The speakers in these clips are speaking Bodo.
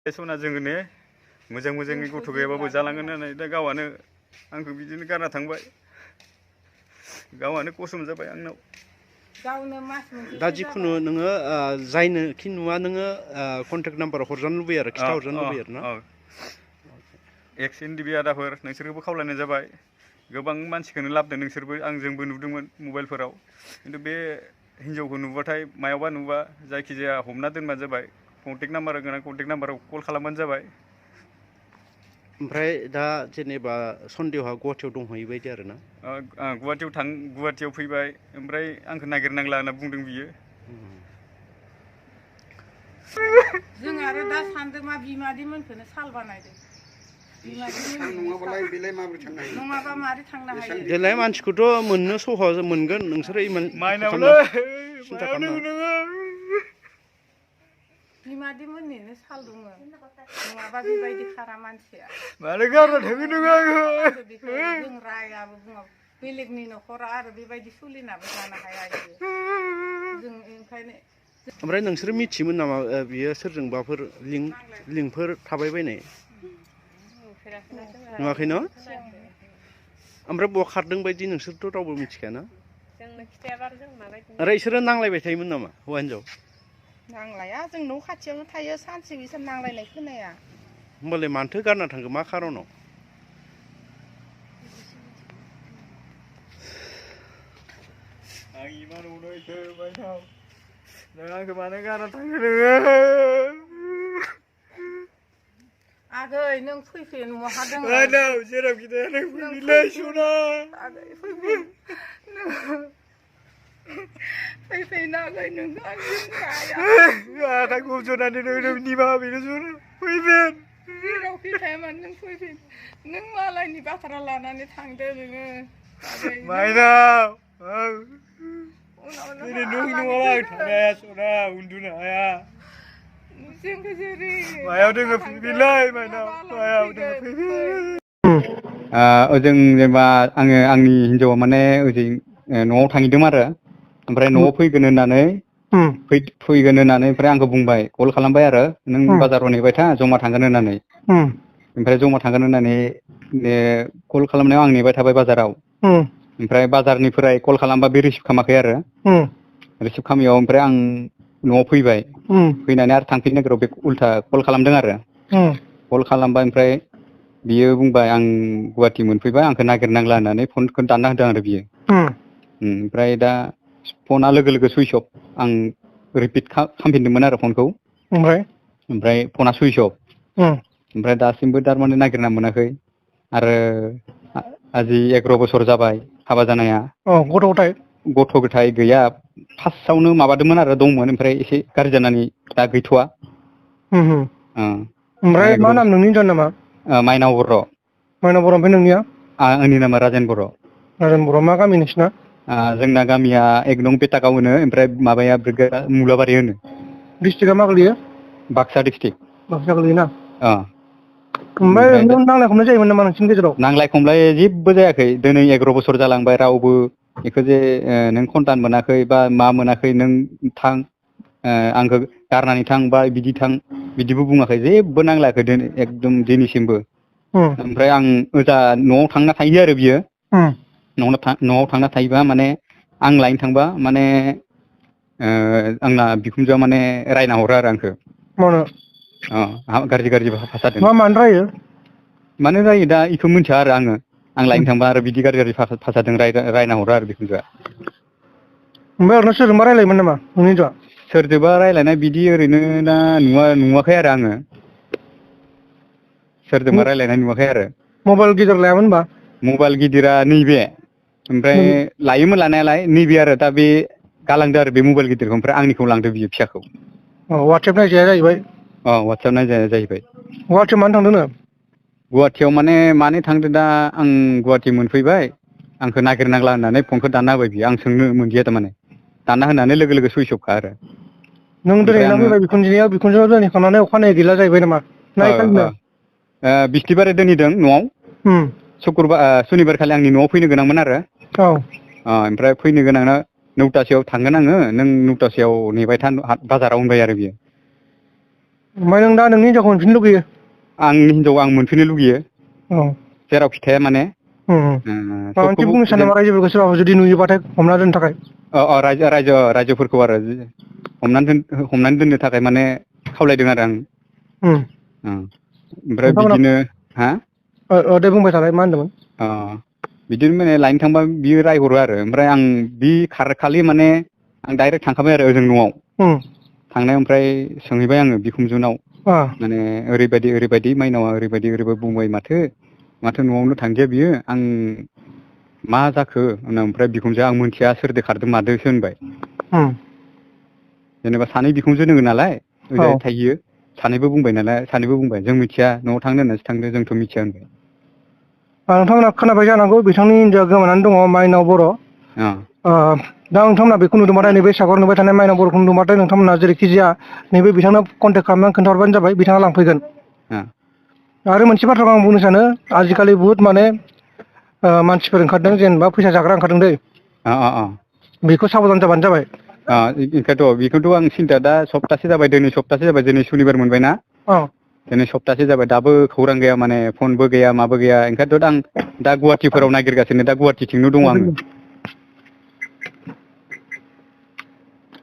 सना जोङो ने मोजां मोजाङै गथ' गैयाबाबो जालांगोन होननानै दा गावआनो आंखौ बिदिनो गारना थांबाय गावआनो कसम जाबाय आंनाव गावनो मास मोनसे दा जिखुनु नोङो जायनोखि नुवा नोङो कन्टेक्ट नाम्बार हरजानो लुबैयो आरो खिथा हरजानो लुबैयो आरो ना एक्स एनडिबि आदाफोर नोंसोरखौबो खावलायनाय जाबाय गोबां मानसिखौनो लाबोदों नोंसोरबो आंजोंबो नुदोंमोन मबाइलफोराव खिन्थु बे हिन्जावखौ नुबाथाय मायावबा नुबा जायखिजाया हमना दोनबानो जाबाय कन्टेक्ट नाम्बार गोनां कन्टेक्ट नाम्बाराव कल खालामबानो जाबाय ओमफ्राय दा जेनेबा सन्देहआ गुवाहाटियाव दंहैयो बायदि आरो ना गुवाहाटियाव फैबाय ओमफ्राय आंखौ नागिरनांला होनना बुंदों बियो जों आरो दा सान्दों मा बिमादैमोनखौनो साल बानायदों नङाबा मारै थांनो हायो देलाय मानसिखौथ' मोननो सहज मोनगोन नोंसोरो सिन्था खालामनाङा बिमादैमोननिनो साल दङ नङाबा बेबायदि खारा मानसिया मानो गारना थाङो नों आंखौ जों रायाबो बुङाबो बेलेगनि न'खरा आरो बेबायदि सोलिनाबो जानो हाया जों ओंखायनो ओमफ्राय नोंसोरो मिथियोमोन नामा बियो सोरजोंबाफोर लिंकफोर थाबाय बायनाय नुवाखै न' ओमफ्राय बहा खारदों बायदि नोंसोरथ' रावबो मिथिखायाना आरो इसोरो नांलायबाय थायोमोन नामा हौवा हिनजाव नांलाया जों न' खाथियावनो थायो सानसे बिसोर नांलायनाय खोनाया होमबालाय मानोथो गारना थांखो मा खारनाव आं इमान उनायखो बायनाव नों आंखौ मानो गारना थांखो नोङो आगै नों फैफिन महा दङ जेरावखि थाया नों फैफिनलै सना आगै फैफिन आगै नों आदा गजनानै नों निमाहा बिनो सना फैफिन जेरावखि थाया मानो नों फैफिन नों मालायनि बाथ्रा लानानै थांदो नोङो माइनाव दिनै नों नङाबा आं थानो हाया सना उन्दुनो हाया मायाव दोङो फैफिनलै माइनाव मायाव दोङो फैफिन ओजों जेनेबा आङो आंनि हिन्जावा माने ओजों न'आव थांदोंमोन आरो ओमफ्राय न'आव फैगोन होननानै ओमफ्राय आंखौ बुंबाय कल खालामबाय आरो नों बाजाराव नेबाय था जमा थांगोन होननानै ओमफ्राय जमा थांगोन होननानै कल खालामनायाव आं नेबाय थाबाय बाजाराव ओमफ्राय बाजारनिफ्राय कल खालामबा बे रिसिभ खालामाखै आरो रिसिभ खालामैयाव ओमफ्राय आं न'आव फैबाय फैनानै आरो थांफिननो नागिराव बे उल्था कल खालामदों आरो कल खालामबाय ओमफ्राय बियो बुंबाय आं गुवाहाटि मोनफैबाय आंखौ नागिरनांला होननानै फनखौ दानना होदों आरो बियो ओमफ्राय दा फना लोगो लोगो सुइस अफ आं रिपिट खालामफिनदोंमोन आरो फनखौ ओमफ्राय फना सुइस अफ ओमफ्राय दासिमबो थारमाने नागिरना मोनाखै आरो आजि 11 बोसोर जाबाय हाबा जानाया गथ' गथाय गैया फार्स्टआवनो माबादोंमोन आरो दंमोन ओमफ्राय एसे गाज्रि जानानै दा गैथ'वा ओमफ्राय मा नाम नोंनि हिनजावनि नामा माइनाव बर' ओमफ्राय नोंनिया आंनि नामा राजेन बर' मा गामि नोंसिना जोंना गामिया 1 नं पेटाकाव होनो ओमफ्राय माबाया मुलाबारि होनो डिस्ट्रिक्टआ मा गोलैयो बाक्सा डिस्ट्रिक्ट बाक्सा गोलैयोना ओमफ्राय नांलाय खमलाय जायोमोन नामा नोंसिनि गेजेराव नांलाय खमलाय जेबो जायाखै दिनै 11 बोसोर जालांबाय रावबो बेखौ जे नों खन्थान मोनाखै बा मा मोनाखै नों थां आंखौ गारनानै थां बा बिदि थां बिदिबो बुङाखै जेबो नांलायाखै एकदम दिनैसिमबो ओमफ्राय आं ओजा न'आव थांना थायो आरो बियो न'आव थांना थायोबा माने आं लायनो थांबा माने आंना बिखुनजोआ माने रायना हरो आरो आंखौ गाज्रि भाषा दों मानो रायो दा बेखौ मिन्थिया आरो आं लायनो थांबा आरो बिदि गाज्रि भाषाजों रायना हरो आरो बिखुनजोआ ओमफ्राय ओरैनो सोरजोंबा रायलायोमोन नामा नोंनि हिनजावआ सोरजोंबा रायलायनाय बिदि ओरैनो दा नुवाखै आरो आङो सोरजोंबा रायलायनाय नुवाखै आरो मबाइल गिदिर लायामोन होनबा मबाइल गिदिरा नैबे ओमफ्राय लायोमोन लानायालाय नैबे आरो दा बे गालांदो आरो बे मबाइल गिदिरखौ ओमफ्राय आंनिखौ लांदो बियो फिसाखौ वाट्सएप नायजाया जाहैबाय वाट्सएप नायजाया जाहैबाय गुवाहाटियाव मानो थांदों गुवाहाटियाव माने थांदो दा आं गुवाहाटि मोनफैबाय आंखौ नागिरनांला होननानै फनखौ दानना होबाय बियो आं सोंनो मोनदिया थारमाने दानना होनानै लोगो लोगो सुइस अफखा आरो नों दिनै फैबाय बिखुनजोआ दिनै थांनानै अखानायै गैला जाहैबाय नामा बिस्थिबारै दोनहैदों न'आव सुनिबार खालि आंनि न'आव फैनो गोनांमोन आरो ओमफ्राय फैनो गोनांना 9टासोआव थांगोन आङो नों 9टासोआव नेबाय था बाजाराव होनबाय आरो बियो ओमफ्राय नों दा नोंनि हिनजावखौ मोनफिननो लुगैयो आंनि हिनजाव आं मोनफिननो लुगैयो औ जेरावखि थाया माने माबा मोनसे बुंनो सानो नामा रायजोफोरखौ सोरबाफोर जुदि नुयोबाथाय हमना दोननो थाखाय रायजोफोरखौ आरो हमनानै दोननो थाखाय माने खावलायदों आरो आं ओमफ्राय बिदिनो हा दे बुंबाय थालाय मा होनदोंमोन बिदिनो माने लायनो थांबा बियो रायहरो आरो ओमफ्राय आं बि खालि माने आं डाइरेक्ट थांखाबाय आरो ओजों न'आव थांनाय ओमफ्राय सोंहैबाय आङो बिखुनजोनाव माने ओरैबायदि माइनावा ओरैबायदि बुंबाय माथो न'आवनो थांदिया बियो आं मा जाखो ओमफ्राय बिखुनजोआ आं मोनथिया सोरदो खारदों मादोसो होनबाय जेनेबा सानै बिखुनजो दोङो नालाय ओजाय थाहैयो सानैबो बुंबाय जों मिथिया न'आव थांनो होननासो थांदों जोंथ' मिथिया होनबाय नोंथांमोना खोनाबाय जानांगौ बिथांनि हिनजावा गोमानानै दङ माइनाव बर' दा नोंथांमोना बेखौ नुदोंबाथाय नैबे सागर नुबाय थानाय माइनाव बर'खौ नुदोंबाथाय नोंथांमोना जेरैखि जाया नैबे बिथांनो कन्टेक्ट खालामनानै खोन्थाहरबानो जाबाय बिथाङा लांफैगोन आरो मोनसे बाथ्राखौ आं बुंनो सानो आजिखालि बुहुद माने मानसिफोर ओंखारदों जेनेबा फैसा जाग्रा ओंखारदों दै बेखौ साबधान जाबानो जाबाय बेखौथ' आं सिन्था दा सप्तासे जाबाय दिनै सुनिबार मोनबायना दिनै सप्तासे जाबाय दाबो खौरां गैया माने फनबो गैया माबो गैया ओंखायनोथ' आं दा गुवाहाटिफोराव नागिरगासिनो दा गुवाहाटिथिंनो दङ आङो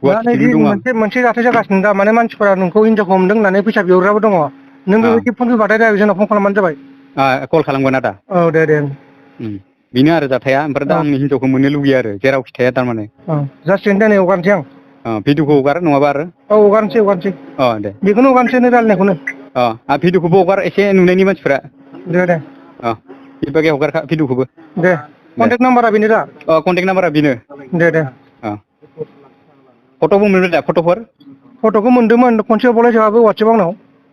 दा नै मोनसे जाथाय जागासिनो दा माने मानसिफोरा नोंखौ हिनजावखौ हमदों होननानै फैसा बिहरग्राबो दङ नों बेबायदि फन फैबाथाय दा जोंनाव फन खालामबानो जाबाय कल खालामगोन आदा औ दे बेनो आरो जाथाया ओमफ्राय दा आंनि हिनजावखौ मोननो लुगैयो आरो जेरावखि थाया थारमाने जासिगोन दे नै हगारनोसै आं भिडिअखौ हगार नङाबा आरो हगारनोसै दे बेखौनो हगारनोसै नों रायलायनायखौनो भिडिअखौबो हगार एसे नुनायनि मानसिफ्रा दे बेबागे हगारखा भिडिअखौबो दे कन्टेक्ट नाम्बारा बेनो दा कन्टेक्ट नाम्बारा बेनो दे फट'बो मोनबाय दा फट'खौ मोन्दोंमोन खनसे हरबावलाय जोंहाबो वाट्सएप आंनाव